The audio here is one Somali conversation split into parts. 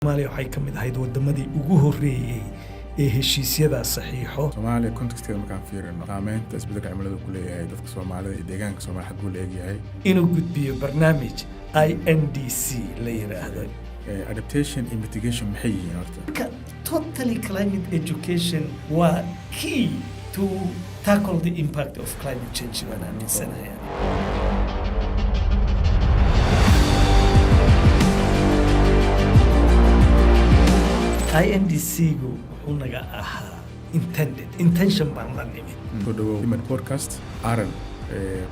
Soomaaliya waxay ka mid ahayd wadamadii ugu horreeyey ee heshiisyadaa saxiixo. Soomaaliya contexteeda markaan fiirino, saameynta isbeddelka cimilada ku leeyahay dadka Soomaalida iyo deegaanka Soomaaliya xaguu la egyahay? Inuu gudbiyo barnaamij INDC la yidhaahdo. Adaptation iyo mitigation maxay yihiin horta? Marka totally climate education waa key to tackle the impact of climate change baan aaminsanahay. INDC-gu wuxuu naga ahaa intended intention baan la nimid. Soo dhawow Human Podcast aran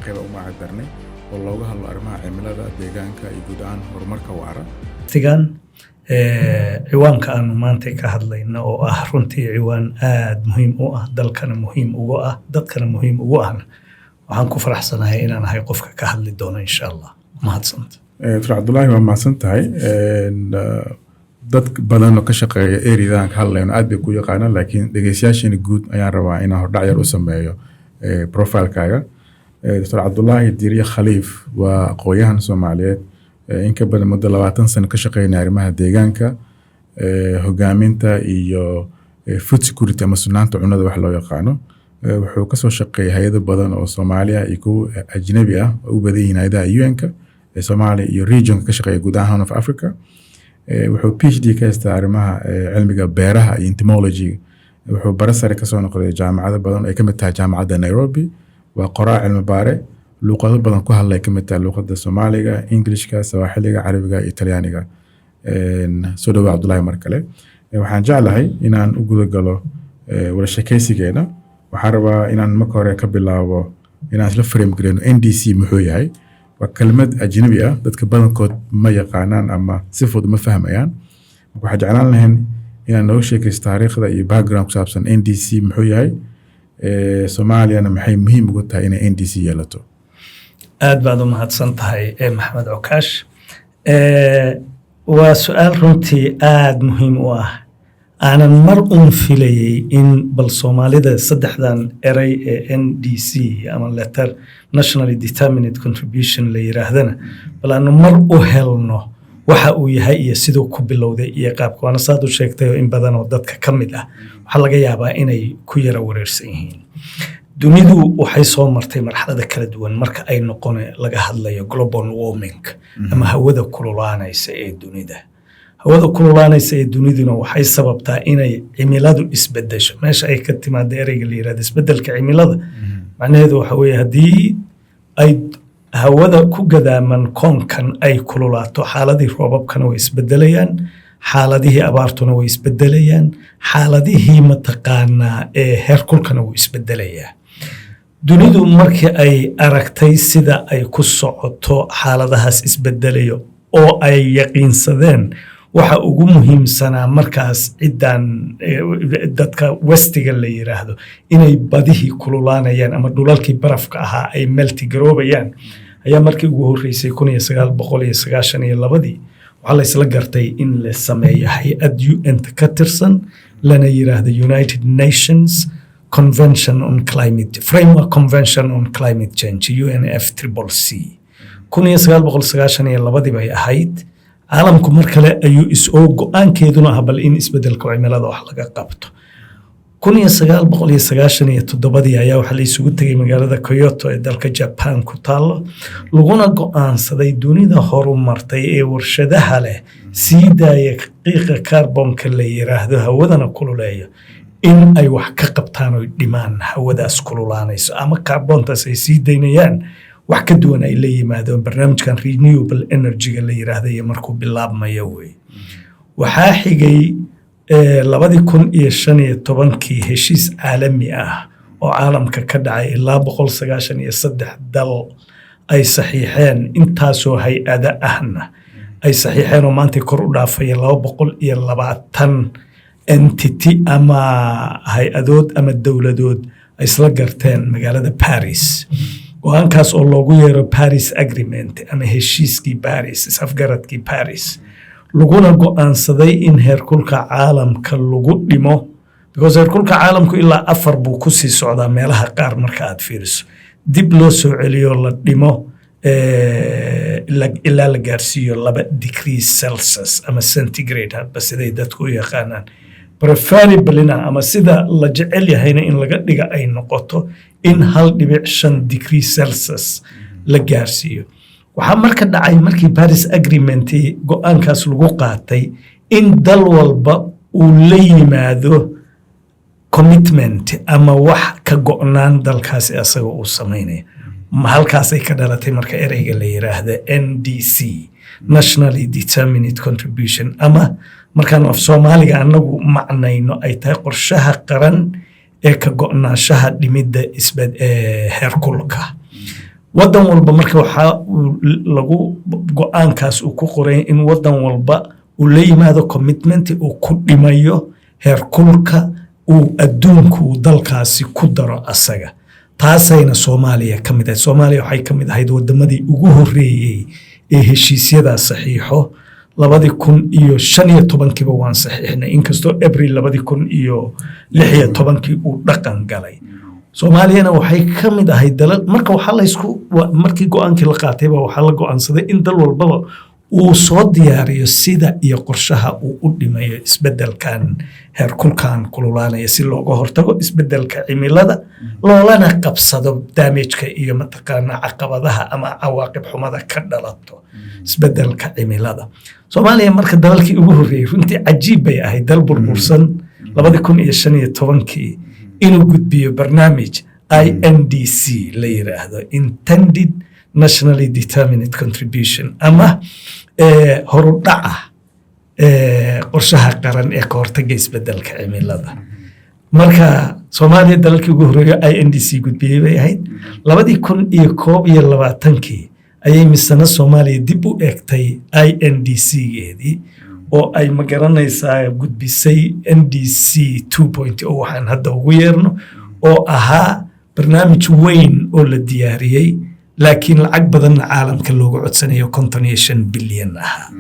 qeyba u magac darnay oo looga hadlo arrimaha cimilada, deegaanka iyo guud ahaan horumarka waara. Tigan ciwaanka aanu maanta ka hadlayno oo ah runtii ciwaan aad muhiim u ah, dalkana muhiim ugu ah, dadkana muhiim ugu ahna, waxaan ku faraxsanahay inaan ahay qofka ka hadli doono, insha Allah. Mahadsanta. Dr. Cabdullaahi, waa mahadsan tahay. Dad badan oo ka shaqeeya areadan ka hadlayno aad bay ku yaqaanaan, laakiin dhegeystayaasheena guud ayaan rabaa inaan hordhac yar u sameeyo profilekaaga. Dr. Cabdullaahi Diiriye Khaliif waa aqoon-yahan Soomaaliyeed, in ka badan muddo 20 sano ka shaqeynaya arrimaha deegaanka, hogaaminta iyo food security ama sugnaanta cunnada wax loo yaqaano. Wuxuu kasoo shaqeeyay hay'ado badan oo Soomaaliya iyo kuwa ajnabi ah oo u badan yihiin hay'adaha UN-ka ee Soomaaliya iyo regionka ka shaqeeya, guud ahaan Horn of Africa. Wuxuu PhD ka haystaa arrimaha cilmiga beeraha iyo entomology. Wuxuu bare sare kasoo noqday jaamacado badan oo ay ka mid tahay jaamacadda Nairobi. Waa qoraa cilmi baare luuqado badan ku hadlay, ka mid tahay luuqadda Soomaaliga, Englishka, Sawaaxiliga, Carabiga iyo Talyaaniga. Soo dhawow Cabdullaahi mar kale. Waxaan jeclahay inaan u guda galo wada sheekeysigeena. Waxaan rabaa inaan marka hore ka bilaabo inaan isla frame gareyno NDC muxuu yahay. Waa kelmad ajnabi ah, dadka badankood ma yaqaanaan ama si fudud ma fahmayaan. Marka waxaan jeclaan lahayn inaad nooga sheekayso taariikhda iyo background ku saabsan NDC muxuu yahay, Soomaaliyana maxay muhiim ugu tahay inay NDC yeelato? Aad baad u mahadsan tahay, Maxamed Cokaash. Waa su-aal runtii aad muhiim u ah, aanan mar un filayey in bal Soomaalida saddexdan eray ee NDC ama letter nationally determined contribution la yiraahdana bal aanu mar u helno waxa uu yahay iyo siduu ku bilowday iyo qaabka. Waana saad u sheegtay oo in badan oo dadka ka mid ah waxaa laga yaabaa inay ku yara wareersan yihiin. Dunidu waxay soo martay marxalada kala duwan marka ay noqon laga hadlayo global warming ama hawada kululaanaysa ee dunida. Hawada kululaanaysa ee duniduna waxay sababtaa inay cimiladu isbedesho. Meesha ay ka timaada ereyga la yirahdo isbedelka cimilada, macnaheedu waxa weeye haddii ay hawada ku gadaaman koonkan ay kululaato, xaaladii roobabkana way isbedelayaan, xaaladihii abaartuna way isbedelayaan, xaaladihii mataqaanaa ee heerkulkana wuu isbedelayaa. Dunidu markii ay aragtay sida ay ku socoto xaaladahaas isbedelayo oo ay yaqiinsadeen, waxa ugu muhiimsanaa markaas ciddan dadka westiga la yiraahdo inay badihii kululaanayaan ama dhulalkii barafka ahaa ay melt garoobayaan ayaa markii ugu horreysay 1992-dii waxaa la isla gartay in la sameeyo hay-ad UN-ta ka tirsan, lana yiraahdo United Nations Convention on Climate, Framework Convention on Climate Change, UNF CCC. 1992-dii bay ahayd. Caalamku mar kale ayuu is-oo go-aankeeduna ah bal in isbedelka cimilada wax laga qabto. 1997-dii ayaa waxaa la isugu tegay magaalada Kyoto ee dalka Japan ku taallo, laguna go'aansaday dunida horumartay ee warshadaha leh, sii daaya qiiqa kaarbonka la yiraahdo, hawadana kululeeyo, in ay wax ka qabtaan oy dhimaan hawadaas kululaanayso ama kaarbontaas ay sii daynayaan wax ka duwan ay la yimaadeen. Barnaamijkan renewable energy-ga la yiraahdo iyo markuu bilaabmayo wey. Waxaa xigay 2015-kii heshiis caalami ah oo caalamka ka dhacay, ilaa 193 dal ay saxiixeen, intaasoo hay-ada ahna ay saxiixeen, oo maanta kor u dhaafaya 220 entity ama hay-adood ama dowladood ay isla garteen magaalada Paris. Go-aankaas oo loogu yeero Paris Agreement ama heshiiskii Paris, isafgaradkii Paris, laguna go'aansaday in heerkulka caalamka lagu dhimo, because heerkulka caalamku ilaa 4 buu ku sii socdaa meelaha qaar marka aad fiiriso, dib loo soo celiyo, la dhimo. ilaa la gaarsiiyo 2 degree Celsius ama centigrade, hadba siday dadku u yaqaanaan. Preferablyna, ama sida la jecel yahayna, in laga dhiga ay noqoto in 1.5 degree Celsius la gaarsiiyo. Waxaa marka dhacay, markii Paris Agreement go-aankaas lagu qaatay, in dal walba uu la yimaado commitment ama wax ka go'naan dalkaasi asaga uu samaynaya. Halkaasay ka dhalatay marka ereyga la yiraahda NDC, nationally determined contribution, ama markaan af Soomaaliga anagu macnayno ay tahay qorshaha qaran ee ka go'naanshaha dhimidda heerkulka. Wadan walba marka waxaa uu lagu go-aankaas uu ku qoray in wadan walba uu la yimaado commitment uu ku dhimayo heerkulka uu adduunku uu dalkaasi ku daro asaga. Taasayna Soomaaliya ka mid ahayd. Soomaaliya waxay ka mid ahayd wadamadii ugu horreeyey ee heshiisyadaa saxiixo. 2015-kiiba waan saxiixnay, inkastoo Abril 2016-kii uu dhaqan galay. Soomaaliyana waxay ka mid ahayd dalal. Marka waxaa laysku markii go-aankii la qaatayba, waxaa la go'aansaday in dal walbaba uu soo diyaariyo sida iyo qorshaha uu u dhimayo isbedelkan heerkulkan kululaanaya, si looga hortago isbedelka cimilada, loolana qabsado damageka iyo mataqaana caqabadaha ama cawaaqib xumada ka dhalato isbedelka cimilada. Soomaaliya marka dalalkii ugu horreeyey, runtii cajiib bay ahayd, dal burbursan 2015-kii inuu gudbiyo barnaamij INDC la yiraahdo, intended nationally determined contribution, ama horudhaca qorshaha qaran ee ka hortagga isbedelka cimilada. Marka Soomaaliya dalalkii ugu horreeyo INDC gudbiyey bay ahayd. 2021-kii ayay misana Soomaaliya dib u eegtay INDC-geedii oo ay, ma garanaysaa, gudbisay NDC 2.0, waxaan hadda ugu yeerno, oo ahaa barnaamij weyn oo la diyaariyey, laakiin lacag badanna caalamka looga codsanayo, 55 bilyan ahaa.